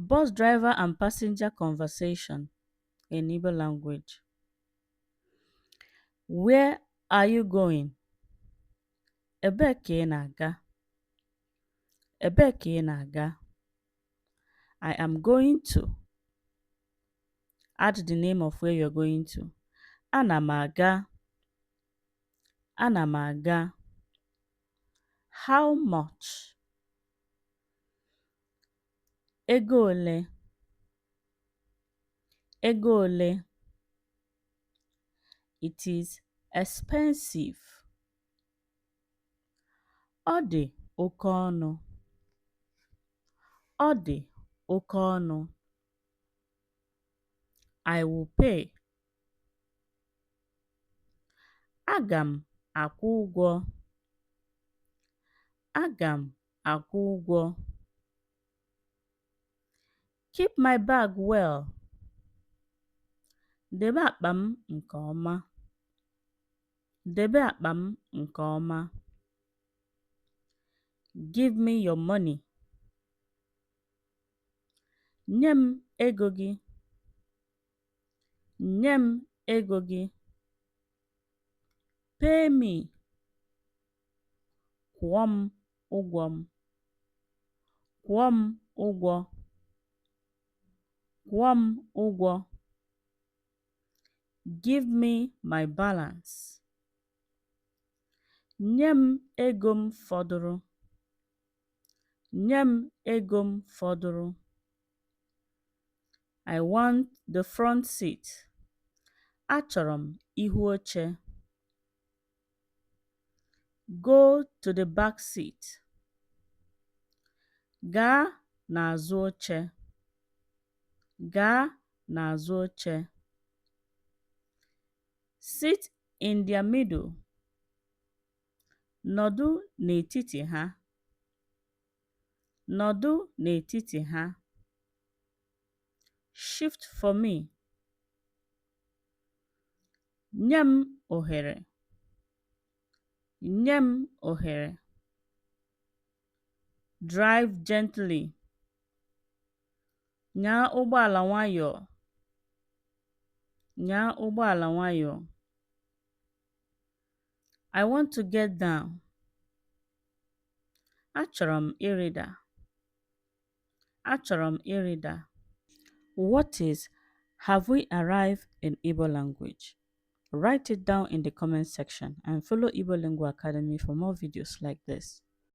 Bus driver and passenger conversation in Igbo language. Where are you going? Ebee ka ị na-aga? Ebee ka ị na-aga? I am going to. Add the name of where you're going to. Ana m aga. Ana m aga. How much? Ego ole? Ego ole? It is expensive. Ọ dị oke ọnụ. Ọ dị oke ọnụ. I will pay. Aga m akwụ ụgwọ. Aga m akwụ ụgwọ. Keep my bag well. Debe akpa m nke ọma. Debe akpa m nke ọma. Give me your money. Nye m ego gị. Nye m ego gị. Pay me. Kwụọ m ụgwọ m. Kwụọ m ụgwọ. Kwụọ m ụgwọ. Give me my balance. Nye m ego m fọdụrụ. Nye m ego m fọdụrụ. I want the front seat. Achọrọ m ihu oche. Go to the back seat. Gaa n'azụ oche. Gaa n'azụ oche. Sit in their middle. Nọdụ n'etiti ha. Nọdụ n'etiti ha. Shift for me. Nye m ohere. Nye m ohere. Drive gently. Nyaa ụgbọala nwayọọ. Nyaa ụgbọala nwayọọ. I want to get down. Achọrọ m ịrịda. Achọrọ m ịrịda. What is "Have we arrived" in Igbo language? Write it down in the comment section and follow Igbo Lingua Academy for more videos like this.